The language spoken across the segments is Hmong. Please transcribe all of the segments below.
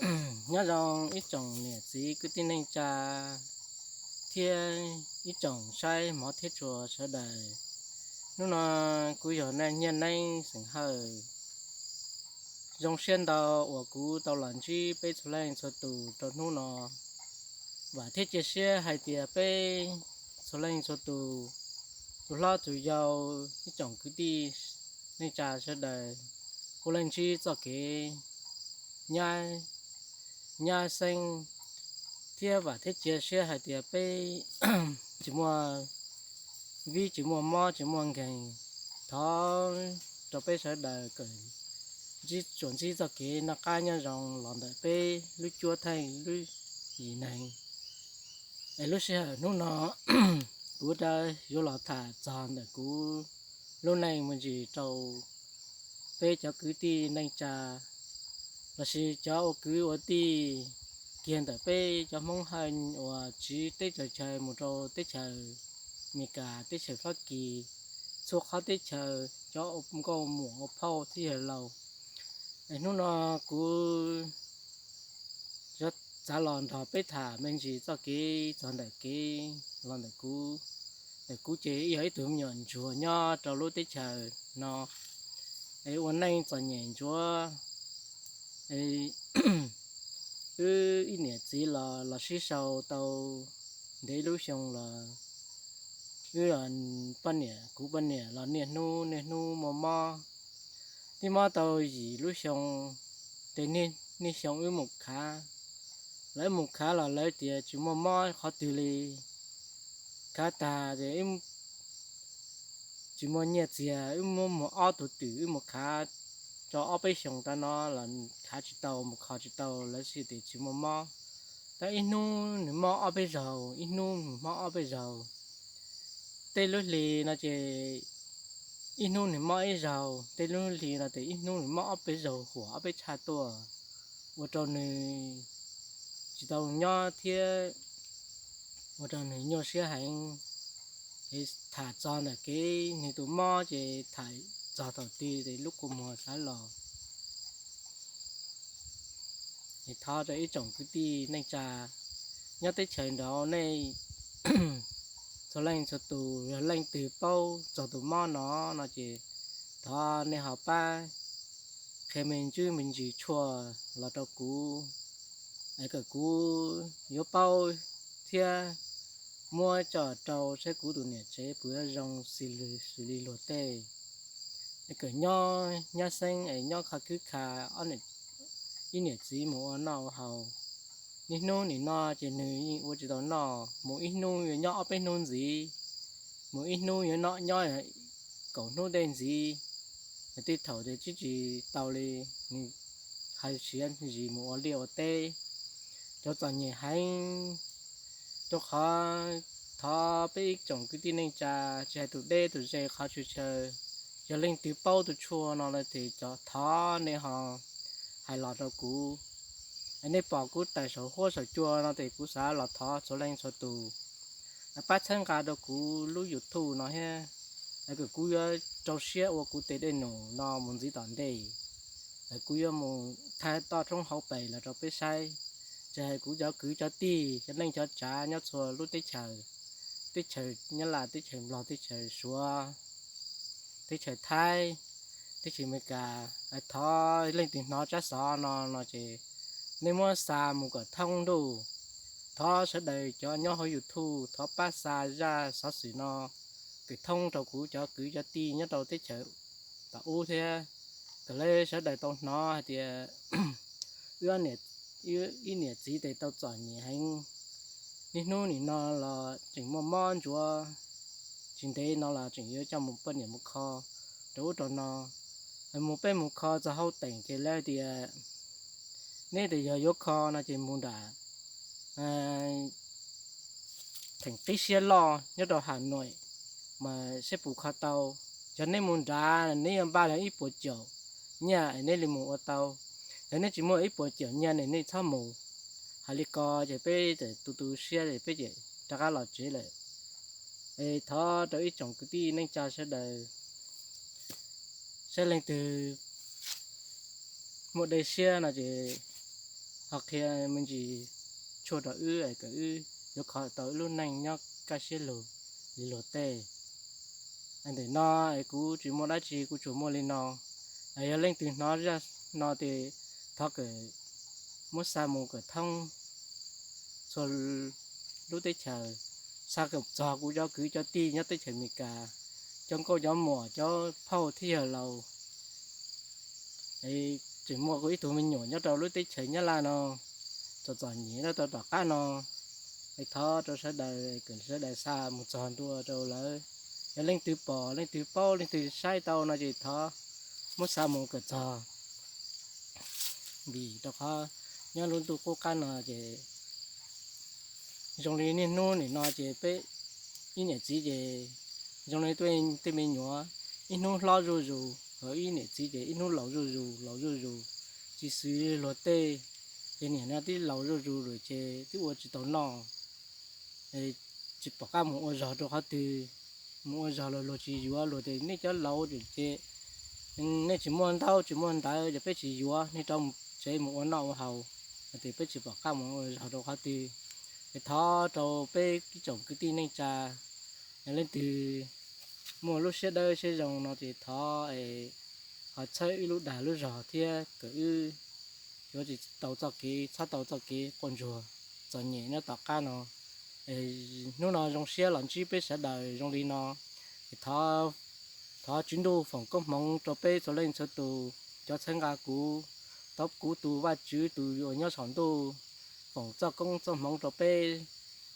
Nyob zoo ib tsoom niam txiv kwv tij neej tsa thiab ib tsoom saib hmov thiab tshua sawv daws. Hnub no kuv yog Nyiaj Neeb xeem Hawj. Zoo siab ntau uas kuv tau los ntsib peb txhua leej txhua tus rau hnub no. Vam thiab cia siab hais tias peb txhua leej txhua tus, tus hlob tus yau, ib tsoom kwv tij neej tsa sawv daws puav leej ntsib txoj kev nyab, nyab xeeb, thiab vam thiab cia siab hais tias peb tsis muaj vib, tsis muaj mob, tsis muaj nkeeg. Thov rau peb sawv daws kom ntsib, tsuas ntsib txoj kev noj qab nyob zoo los ntawm peb lub cuab theej lub yim neeg. Es lub sij hawm hnub no kuv yuav los tham txog ntawm kuv lub neej me ntsis rau peb cov kwv tij neej tsa lossis cov ua kwv ua tij kiag ntawm peb cov Hmoob Hawj uas tsiv teb tsaws chaw mus rau teb chaws Amelikas, teb chaws Fab Kis, txhua qhov teb chaws cov nkauj muam ua phauj thiab yawg laus. Es hnub no kuv yuav txav los nrog peb tham me ntsis txoj kev txog ntawm kev los ntawm kuv. Kuv ces yog ib tug me nyuam ntsuag nyob rau lub teb chaws no, es ua neej txom nyem ntsuav. Wb ib niam txiv los los sib sau tau ntev lub xyoo los, wb poj niam, kuv poj niam los niaj hnub niaj hnub muaj mob. Twb mob tau yim lub xyoo, ces niaj xyoo wb mus khav, lawv mus khav los lawv tias tsis muaj mob qhov twg li. Khav tag ces tsis muaj nyiaj txiag, wb muab muag ob tug twm wb mus khav rau ob peb xyoos tas no los khav tsis tau, mus kho tsis tau, lawv thiaj tias tsis muaj mob. Tab ib hnub nws mob ob peb zaug, ib hnub nws mob ob peb zaug. Tej lub hli no ces ib hnub nws mob ib zaug, tej lub hli no ces ib hnub nws mob ob peb zaug huam ob peb tshaj tuaj, ua rau nws tsis tau nyob thiab ua rau nws nyuaj siab heev. Es tham txog ntawm kev nws tus mob ces tham txog thaum twg ces lub kua muag xav los. Es thov rau ib tsoom kwv tij neej tsa nyob teb chaws nraud nej txhua leej txhua tus yog leej twg paub txog tus mob no no ces thov nej ho pab qhia me ntsis me ntsis tshuaj los rau kuv, es kom kuv yuav paub thiab muab coj rau saib kuv tus niam tsev puas yuav zoo xws li luag tej. Es kom nyob nyab xeeb es nyob kho khwb kha, ib niam txiv mus ua noj ua haus. Niaj hnub nim no ces nws yeej ua tsis tau noj, mus ib hnub yuav nyob ob peb hnub ntxiv, mus ib hnub yuav noj nyob kaum hnub tej ntxiv. Tej thaum ces tsis tau li, nws hais siav zis mus ua liaj ua teb, cov txom nyem heev. Rau qhov thov peb ib tsoom kwv tij neej tsa, tsis hais tus deb tus ze qhov tshwm chaw, yog leej twg paub tus tshuaj no lawm ces thov nej ho hais los rau kuv. Nej pom kuv tais saum huab saum cua no ces kuv xav los thov txhua leej txhua tus pab txhawb nqa rau kuv lub YouTube no thiab, kom kuv yuav rau siab ua kuv tes dej num no mus ntxiv tom ntej. Kuv yuav mus thaij toj roob hauv pes los rau peb saib, tsis hais kuv cov kwv cov tij cov neej cov tsav nyob txhua lub teb chaws, teb chaws Nyab Laj, teb chaws Nplog, teb chaws Suav, teb chaws Thaib, teb chaws Amelikas. Thov leej twg hnov tsab xov no no ces nej muab xa mus kom thoob ntuj. Thov sawv daws cov nyob hauv YouTube thov pab xa zaj xov xwm no kom thoob rau kuv cov kwv cov tij nyob rau teb chaws tom ub thiab, kom lawv sawv daws tau hnov hais tias wb ib niam txiv tes tau txom nyem heev. Niaj hnub nim no los tseem muaj mob ntsuav, tsis ntev no los tseem yuav coj mus poj niam mus kho rau ub rau no. Mus peb mus kho txog hauv teem ces lawv tias neb tes yog yuav kho no ces mus nram theem qib siab loj nyob rau Hà Nội mas seb puas kho tau. Yog neb mus nrad neb yuav npaj li ib puas caum nyiaj es neb li mus ua tau. Yog neb tsis muaj ib puas caum nyiaj ne nej txhob mus. Hais li ko ces peb txawm tu tu siab es peb ces rov qab los tsev lawm. Es thov rau ib tsoom kwv tij neej tsa sawv daws, saib leej twg muaj dej siab no ces ho qhia me ntsis tshuaj rau wb es kom wb yuav kho tau wb lub neej nyob kaj siab lug li luag tej. Ntawm no es kuv tsis muaj dab tsi, kuv tsuas muaj li no. Yog leej twg hnov zaj no ces thov kom muab xa mus kom thoob txhua lub teb chaws, xa kom txog kuv cov kwv cov tij nyob teb chaws Amelikas, cov nkauj cov muam, cov phauj thiab yawg laus. Tseem muaj kuv ib tug me nyuam nyob rau lub teb chaws Nyab Laj no, txom txom nyem nyob rau tom qab no. Es thov rau sawv daws kom sawv daws xa mus txog ntua rau lawv. Yog leej twg pom, leej twg paub, leej twg saib tau no ces thov muab xa mus kom txog. Vim rau qhov nyob lub ntuj qub qab no ces zoo li niaj hnub nim no ces peb ib niam txiv ces zoo li tej me nyuam, ib hnub hlob zuj zus, ho ib niam txiv ces ib hnub laus zuj zus, laus zuj zus, tsis xws li luag tej. Ces niam no twb laus zuj zus lawm ces twb ua tsis tau noj, tsis pom qab mus ua zog rau qhov twg. Mus ua zog los luag tsis yuav, luag tias nej cov laus ces nej tsis muaj ntaub tsis muaj ntawv ces peb tsis yuav nej rov tsev mus ua noj ua haus. Tias peb tsis pom qab mus ua zog rau qhov twg. Es thov rau peb ib tsoom kwv tij neej tsa, yog leej twg muaj lub siab dawb siab zoo no ces thov ho txhawb wb lub dag lub zog thiab kom wb yuav tsis tau txoj kev, txhob tau txoj kev quaj ntsuag txom nyem nyob tom qab no. Hnub no zoo siab los ntsib peb sawv daws zoo li no, es thov Tswv Ntuj foom koob hmoov rau peb txhua leej txhua tus, cov txhawb nqa kuv, tau kuv tus Vajtswv tus uas nyob saum ntuj foom txoj koob txoj hmoov rau peb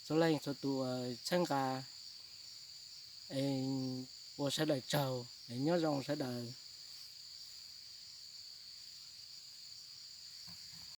txhua leej txhua tus uas txhawb nqa, ua sawv daws tsaug, nyob zoo sawv daws.